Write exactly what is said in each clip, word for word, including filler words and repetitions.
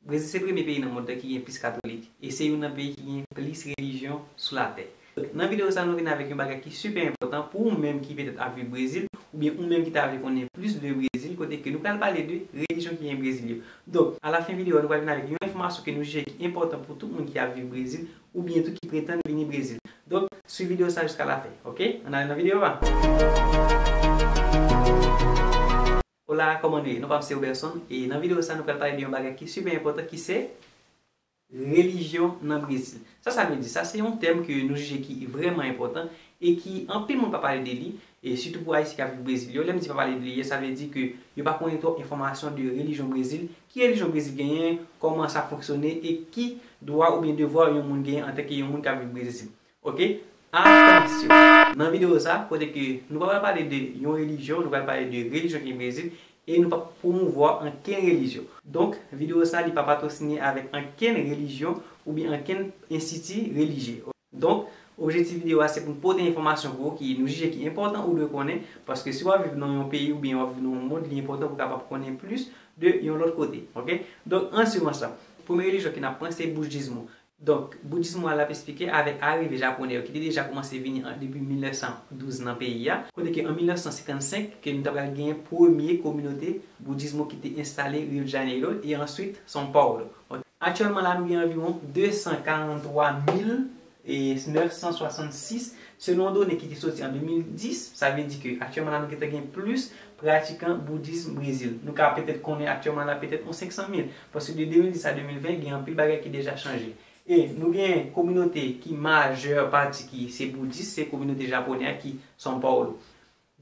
Brezil se premye peyi nan mond lan ki gen plis katolik, e se youn nan peyi ki gen plis relijyon sou latè. Nan videyo sa, nou vin avèk yon bagay ki sipè enpòtan pou ou menm ki petèt ap viv Brezil, oubyen ou menm ki ta vle konnen plis de Brezil, kote ke nou pral pale de relijyon ki gen Brezil yo. Donk, alafen videyo a, nou pral vin avèk yon enfòmasyon ke nou jije ki enpòtan pou tout moun ki ap viv Brezil, oubyen tou ki pretann vini Brezil. Donk, swiv videyo sa jiska lafen, oke? Ann ale nan videyo a. Hola, kòman nou ye? Non pa m se Robertson, e nan videyo sa, nou pral pale de yon bagay ki sipè enpòtan, ki se relijyon nan Brezil. Sa sa vle di? Sa se yon tèm ke nou jije ki vrèman enpòtan e ki anpil moun pa pale de li, e sitou pou Ayisyen k ap viv Brezil yo. Lè m di pa pale de li, sa vle di ke yo pa konnen twòp enfòmasyon de relijyon Brezil, ki relijyon Brezil genyen, kòman sa fonksyone e ki dwa oubyen devwa yon moun genyen antanke yon moun k ap viv Brezil. Oke? Atansyon! Nan videyo sa, kote ke nou pa pral pale de yon relijyon, nou pral pale de relijyon ki Brezil, e nou p ap pwomouvwa ankenn relijyon. Donk, videyo sa, li pa patwosine avèk ankenn relijyon oubyen ankenn enstiti relijye. Donk, objektif videyo a, se pou n pote enfòmasyon pou ou ki nou jije ki enpòtan ou dwe konnen, paske si w ap viv nan yon peyi oubyen w ap viv nan yon mond, li enpòtan pou w kapab konnen plis de yon lòt kote. Oke? Donk, ann swiv ansanm. Premye relijyon ke n ap pran, se boudismo. Donk, boudismo a, l ap esplike avèk arive japonè yo ki te deja kòmanse vini an, depi mil nèf san douz nan peyi a, kote ke an mil nèf san senkannsenk ke nou ta pral genyen premye kominote boudismo ki te enstale Rio de Janeiro e answit São Paulo. Aktyèlman la, nou gen anviwon de san karanntwa mil nèf san swasannsis, selon done ki te soti an de mil dis, sa vle di ke aktyèlman la, nou gentan gen plis pratikan boudism Brezil. Nou ka petèt konnen aktyèlman la, petèt yon senk san mil, paske de de mil dis a de mil ven, gen anpil bagay ki deja chanje. E nou gen kominote ki majè pati ki se boudis, se kominote japonè a ki São Paulo.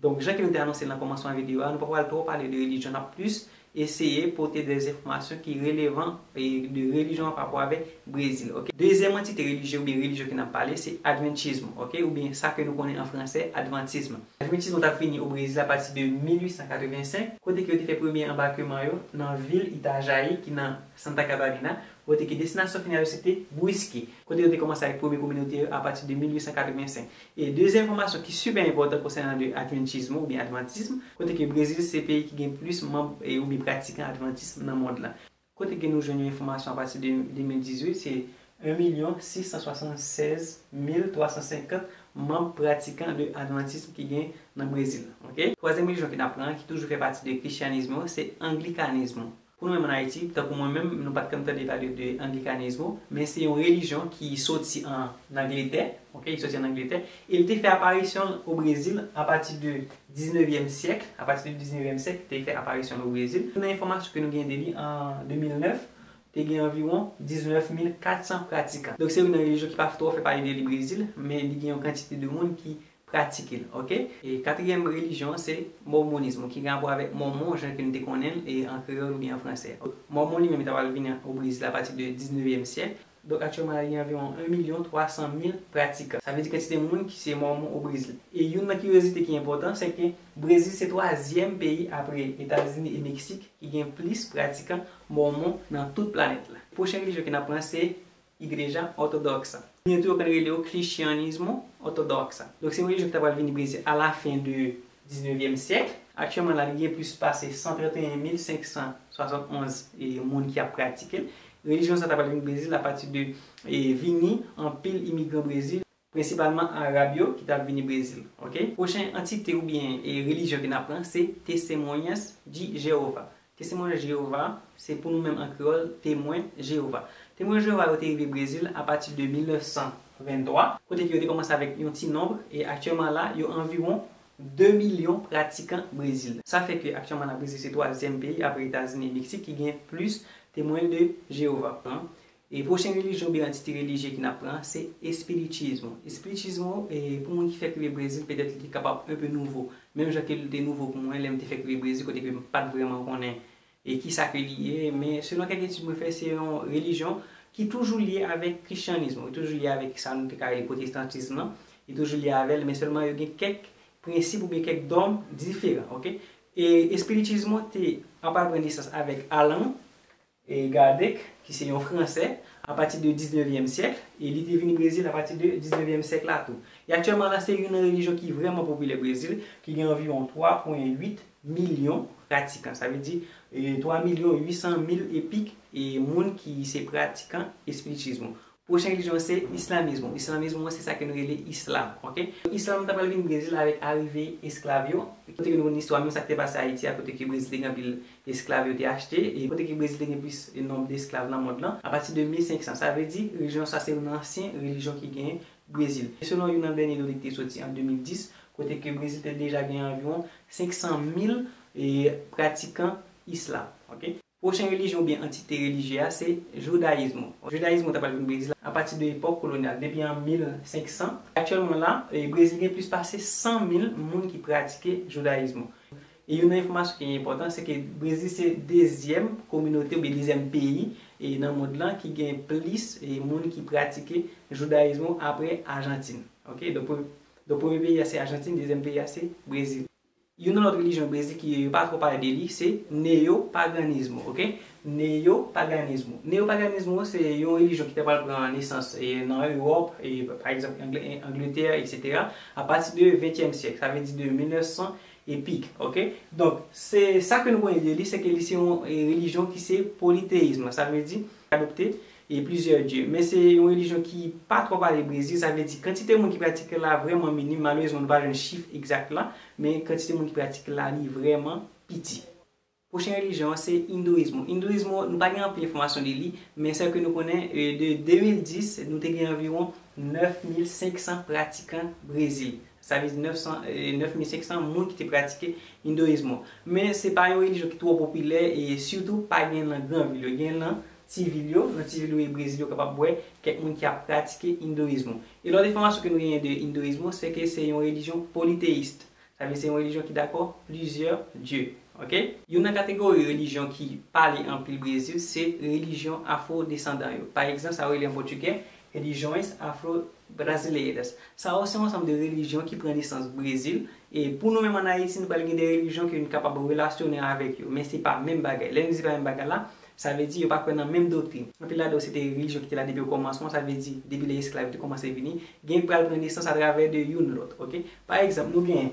Donk, jan ke nou te anonse l nan kòmansman videyo a, nou pa pral twò pale de relijyon, n ap plis eseye pote de enfòmasyon ki relevan e de relijyon an pa rapò avèk Brezil, oke? Dezyèm antite relijye oubyen relijyon ke n ap pale, se adventismo, oke? Oubyen sa ke nou konnen an fransè, adventisme. Adventismo t ap vini o Brezil apati de mil uit san katrevensenk, kote ke yo te fè premye anbakman yo nan vil Itajaí, ki nan Santa Catarina, kote ke destinasyon final yo se te Brusque, kote yo te kòmanse avèk premye kominote yo apati de mil uit san katrevensenk. E dezyèm enfòmasyon ki sipè enpòtan konsènan de adventismo oubyen advantism, kote ke Brezil se peyi ki gen plis manm e oubyen pratikan advantism nan mond lan. Kote ke nou jwenn yon enfòmasyon apati de de mil dizuit, se en milyon sis san swasannsèz mil twa san senkant manm pratikan de advantism ki gen nan Brezil. Oke? Twazyèm relijyon ke n ap pran, ki toujou fè pati de kristyanismo, se anglikanismo. Pou nou menm an Ayiti, tankou mwen menm, nou pa t konn tande pale de anglikanismo, men se yon relijyon ki soti an Angletè, oke, li soti an Angletè, e li te fè aparisyon l o Brezil apati de diznevyèm syèk, apati de diznevyèm syèk, li te fè aparisyon l o Brezil. Nan enfòmasyon ke nou gen de li an de mil nèf, te gen anviwon diznèf mil katsan pratikan. Donk, se youn nan relijyon ki pa twò fè pale de li Brezil, men li gen yon kantite de moun ki pratike l, oke? E katriyèm relijyon an, se mòmonism, ki gen rapò avèk Mòmon, jan ke nou te konnen l, e an kreyòl oubyen an fransè. Mòmon li menm, li ta pral vini o Brezil apati de diznevyèm syèk. Donk, aktyèlman, li gen anviwon en milyon twa san mil pratikan. Sa vle di kantite moun ki se Mòmon o Brezil. E youn nan kiryozite ki enpòtan, se ke Brezil se twazyèm peyi apre Etazini e Meksik ki gen plis pratikan Mòmon nan tout planèt la. Pwochen relijyon ke n ap pran, se Igreja Ortodoxa. Oubyen tou yo konn rele yo Cristianismo Ortodoxa. Donk, se yon relijyon ki ta pral vini Brezil a la fen de diznevyèm syèk. Aktyèlman la, li gen plis pase san trannteyen mil senk san swasantonz, e, moun ki ap pratike l. Relijyon sa ta pral vin Brezil apati de, e, vini anpil imigran Brezil, prensipalman Arab yo ki t ap vini Brezil. Oke? Pwochen antite oubyen, e, relijyon ke n ap pran, se Testemunhas de Jeová. Testemunhas de Jeová, se pou nou menm an kreyòl, Temwen Jewova. Temwen Jewova yo te rive Brezil apati de mil nèf san venntwa, kote ke yo te kòmanse avèk yon ti nonb, e aktyèlman la, yo anviwon de milyon pratikan Brezil. Sa fè ke aktyèlman la, Brezil se twazyèm peyi apre Etazini e Meksik ki gen plis Temwen de Jewova. E pwochen relijyon oubyen antite relijye ke n ap pran, se espiritismo. Espiritismo, e, pou moun ki fèk rive Brezil, petèt li te kapab enpe nouvo. Menm jan ke li te nouvo pou mwen, lè m te fèk rive Brezil, kote ke m pa t vrèman konnen, e, kisa ke li ye. Men selon kèk etid mwen fè, se yon relijyon ki toujou lye avèk kristyanism, ki toujou lye avèk sa nou te ka rele pwotestantism lan, li toujou lye avè l, men sèlman yo gen kèk prensip oubyen kèk dòm diferan, oke? E espiritismo te ap pran nesans avèk Alan, e, Kardec, ki se yon Fransè, apati de diznevyèm syèk, e li te vini Brezil apati de diznevyèm syèk la tou. E aktyèlman la, se youn nan relijyon ki vrèman popilè Brezil, ki gen anviwon twa pwen uit milyon pratikan. Sa vle di, e, twa milyon uit san mil epik, e, moun ki se pratikan espiritismo. Pwochen relijyon se islamizmo. Islamizmo se sa ke nou rele islam, oke? Islam ta pral vin Brezil avèk arive esklav yo. Kote ke nou konn istwa, menm sa ki te pase Ayiti a, kote ke Brezil te gen anpil esklav yo te achte, e kote ke Brezil te gen plis nonb de esklav nan mond lan, apati de mil senk san. Sa vle di, relijyon sa se youn nan ansyen relijyon ki gen Brezil. E selon youn nan dènye done ki te soti an de mil dis, kote ke Brezil te deja gen anviwon senk san mil, e, pratikan islam, oke? Pwochen relijyon oubyen antite relijye a se joudayizmo. Joudayizmo ta pral vin Brezil apati de epòk kolonyal, depi an mil senk san. Aktyèlman la, e, Brezil gen plis pase san mil moun ki pratike joudayizmo. E youn nan enfòmasyon ki enpòtan, se ke Brezil se dezyèm kominote oubyen dezyèm peyi, e, nan mond lan ki gen plis, e, moun ki pratike joudayizmo apre Ajantin. Oke? Donk, pre-, donk, premye peyi a se Ajantin, dezyèm peyi a se Brezil. Youn nan lòt relijyon Brezil ki yo pa twò pale de li, se neyopaganismo, oke? Neyopaganismo. Neyopaganismo se yon relijyon ki te pral pran nesans, e, nan Ewòp, e, pa egzanp, Angle-, Angletè, etsetera, apati de ventyèm syèk, sa vle di de mil nèf san epik, oke? Donk, se sa ke nou konnen de li, se ke li se yon, e, relijyon ki se politeyizm, sa vle di adopte, e, plizyè dye. Men se yon relijyon ki pa twò pale Brezil, sa vle di kantite moun ki pratike l la vrèman minim. Malerezman, nou pa jwenn chif egzak la, men kantite moun ki pratike l la, li vrèman piti. Pwochen relijyon an se indoyizmo. Indoyizmo, nou pa gen anpil enfòmasyon de li, men sèl ke nou konnen, e, de de mil dis, nou te gen anviwon nèf mil senk san pratikan Brezil. Sa vle di nèf san, e, nèf mil senk san moun ki te pratike indoyizmo. Men se pa yon relijyon ki twò popilè e sitou pa gen nan gran vil yo, gen nan ti vil yo, nan ti vil yo e Brezil yo kapab wè kèk moun ki ap pratike indoyizmo. E lòt enfòmasyon ke nou genyen de indoyizmo, se ke se yon relijyon politeyis. Sa vle di se yon relijyon ki dakò plizyè dye. Oke? Youn nan kategori relijyon ki pale anpil Brezil, se relijyon afwodesandan yo. Pa egzanp, sa yo rele an pòtigè, religiões afro-brasileiras. Sa yo se yon ansanm de relijyon ki pran nesans Brezil. E pou nou menm ann Ayiti, nou pral gen de relijyon ke nou kapab relasyone avèk yo. Men se pa menm bagay. Lè nou di se pa menm bagay la, sa vle di yo pa kwè nan menm doktrin. Anpil ladan yo se te relijyon ki te la depi okòmansman, sa vle di depi lè esklav yo te kòmanse vini. Gen ki pral pran nesans atravè de youn lòt. Oke? Pa egzanp, nou gen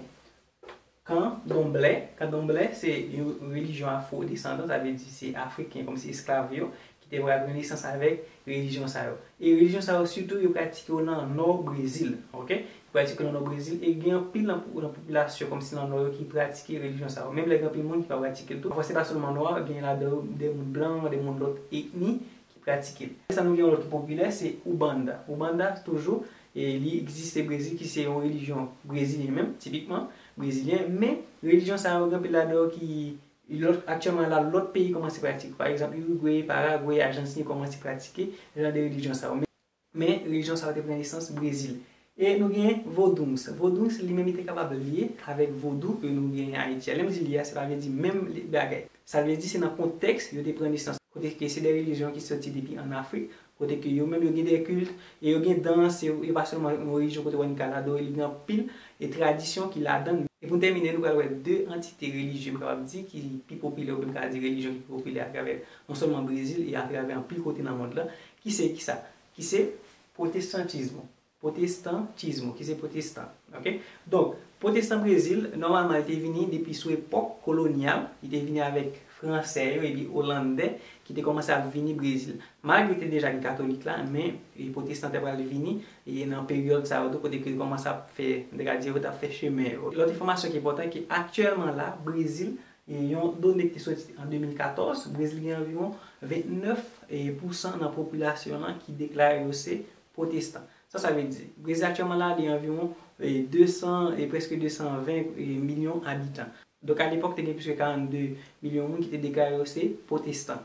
Kandomblé. Kandomblé se yon relijyon afwodesandan, sa vle di se Afriken, kòmsi esklav yo, ki te pral pran nesans avèk relijyon sa yo. E relijyon sa yo, sitou, yo pratike yo nan nò Brezil, oke? Yo pratike yo nan nò Brezil, e gen anpil nan, nan popilasyon, kòmsi nan nò yo, ki pratike relijyon sa yo. Menm lè gen anpil moun ki pa pratike l tou. Pafwa, se pa sèlman nwa, gen ladan yo de moun blan, de moun lòt etni, ki pratike l. Sa nou gen yon lòt ki popilè, se Umbanda. Umbanda, toujou, e li egziste Brezil, ki se yon relijyon brezilyen menm, tipikman brezilyen, men relijyon sa yo, gen anpil ladan yo ki, lòt, aktyèlman la, lòt peyi kòmanse pratike. Pa egzanp, Irigwe, Paragwe, Ajantin kòmanse pratike jan de relijyon sa yo. Men, men relijyon sa yo te pran nesans Brezil. E nou gen Voduns. Voduns, li menm, li te kapab lye avèk vodou ke nou gen Ayiti a. Lè m di lye a, se pa vle di menm bagay. Sa vle di se nan kontèks yo te pran nesans. Kote ke se de relijyon ki soti depi ann Afrik, kote ke yo menm yo gen de kilt, e yo gen dans, yo, yo pa sèlman yon relijyon kote w ka al adore, li gen anpil e tradisyon ki ladan l. E pou n tèmine, nou pral wè de antite relijye, m kapab di, ki pi popilè, oubyen m ka di relijyon ki pi popilè atravè non sèlman Brezil, e atravè anpil kote nan mond lan, ki se kisa? Ki se pwotestantismo. Pwotestantismo, ki se pwotestan. Oke? Donk, pwotestan Brezil, nòmalman, li te vini depi sou epòk kolonyal, li te vini avèk fransè yo epi olandè ki te kòmanse ap vini Brezil. Malgre te deja gen katolik la, men, e, pwotestan te pral vini, e, nan peryòd sa yo tou, kote ke yo kòmanse ap fè, m te ka di, yo t ap fè chemen yo. Lòt enfòmasyon ki enpòtan, ke aktyèlman la, Brezil, e, yon done ki te soti an de mil katòz, Brezil gen anviwon vennèf pousan nan popilasyon lan ki deklare yo se pwotestan. Sa sa vle di? Brezil aktyèlman la, li anviwon, e, de san, e, prèske de san ven, e, milyon abitan. Donk, alepòk, te gen plis ke karannde milyon moun ki te deklare yo se pwotestan.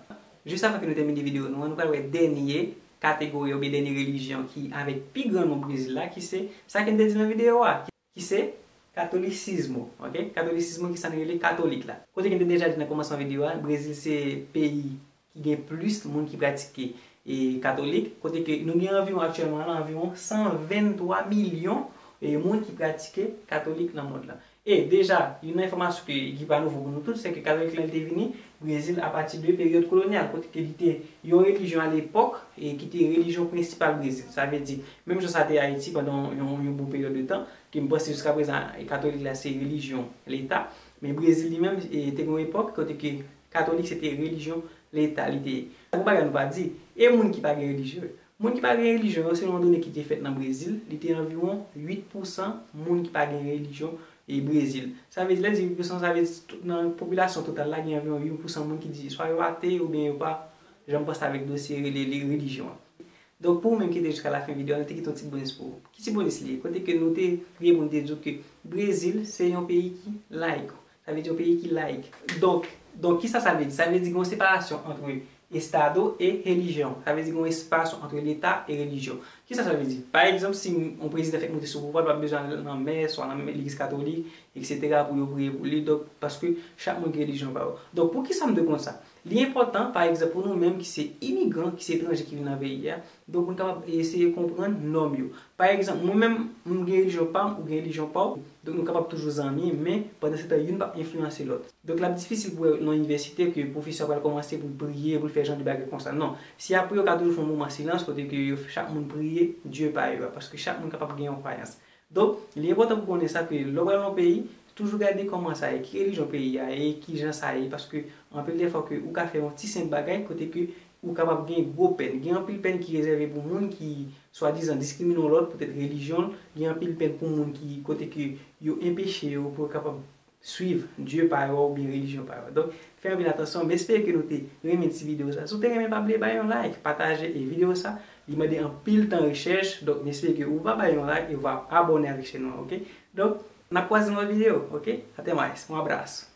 Jis avan ke nou tèmine videyo nou an, nou pral wè dènye kategori oubyen dènye relijyon ki avèk pi gran nonb Brezil la, ki se sa ke n te di nan videyo a, ki se katolisismo, oke? Katolisismo ki sa n rele katolik la. Kote ke n te deja di nan kòmansman videyo a, Brezil se peyi ki gen plis moun ki pratike, e, katolik, kote ke nou gen anviwon aktyèlman la, anviwon san venntwa milyon, e, moun ki pratike katolik nan mond lan. E deja, youn nan enfòmasyon ki, ki pa nouvo pou nou tout, se ke katolik la, li te vini Brezil apati de peryòd kolonyal, kote ke li te yon relijyon alepòk, e ki te relijyon prensipal Brezil. Sa vle di, menm jan sa te Ayiti pandan yon, yon bon peryòd de tan, ke m panse jiska prezan, e, katolik la se relijyon leta, men Brezil li menm, e, te gen yon epòk kote ke Katolik se te relijyon leta li te ye. Yon bagay nou pa di, e moun ki pa gen relijyon yo? Moun ki pa gen relijyon yo, se yon done ki te fèt nan Brezil, li te anviwon uit pousan moun ki pa gen relijyon e Brezil. Sa vle di, lè di uit pousan, sa vle di tout nan popilasyon total la, gen anviwon uit pousan moun ki di swa yo ate oubyen yo pa janm panse avèk dosye rele li relijyon an. Donk, pou ou menm ki te jiska lafen videyo a, nou te kite yon ti bonis pou ou. Ki ti bonis li ye? Kote ke nou te priye pou nou te di w ke Brezil se yon peyi ki layik. Sa vle di yon peyi ki layik. Donk, donk kisa sa vle di? Sa vle di gen yon separasyon ant Estado e relijyon. Sa vle di gen yon separasyon ant Leta e relijyon. Kisa sa vle di? Pa egzanp, si yon prezidan fèk monte sou pouvwa, l p ap bezwen al nan mès, swa nan legliz katolik, etsetera, pou yo priye pou li. Donk, paske chak moun gen relijyon pa yo. Donk, poukisa m te konn sa? Li enpòtan, pa egzanp, pou nou menm ki se imigran, ki se etranje ki vin nan peyi a, donk, nou kapab eseye konprann nòm yo. Pa egzanp, mwen menm, m gen relijyon pa m, ou gen relijyon pa w, donk, nou kapab toujou zanmi, men pandan se tan, youn p ap enfliyanse lòt. Donk, l ap difisil pou w wè nan inivèsite ke pwofesè a pral kòmanse pou l priye, pou l fè jan de bagay konsa. Non. Si y ap priye, yo ka toujou fè yon moman silans kote ke yo, chak moun priye Dye pa yo a, paske chak moun kapab gen yon kwayans. Donk, li enpòtan pou konnen sa ke lè w pral nan yon peyi, toujou gade kòman sa ye, ki relijyon peyi a ye, ki jan sa ye, paske anpil de fwa ke ou ka fè yon ti senp bagay kote ke ou kapab gen gwo pèn. Gen anpil pèn ki rezève pou moun ki swadizan diskrimine yon lòt poutèt relijyon l, gen anpil pèn pou moun ki kote ke yo enpeche yo pou yo kapab swiv Dye pa yo oubyen relijyon pa yo. Donk, fè anpil atansyon, m espere ke nou te renmen ti videyo sa. Si w te renmen, pa bliye bay yon like, pataje e videyo sa, li mande anpil tan rechèch, donk m espere ke ou va bay yon like e ou va abòne avèk chèn nou an, oke? Donk, n ap kwaze nan lòt videyo, oke? Até mais, un abraço.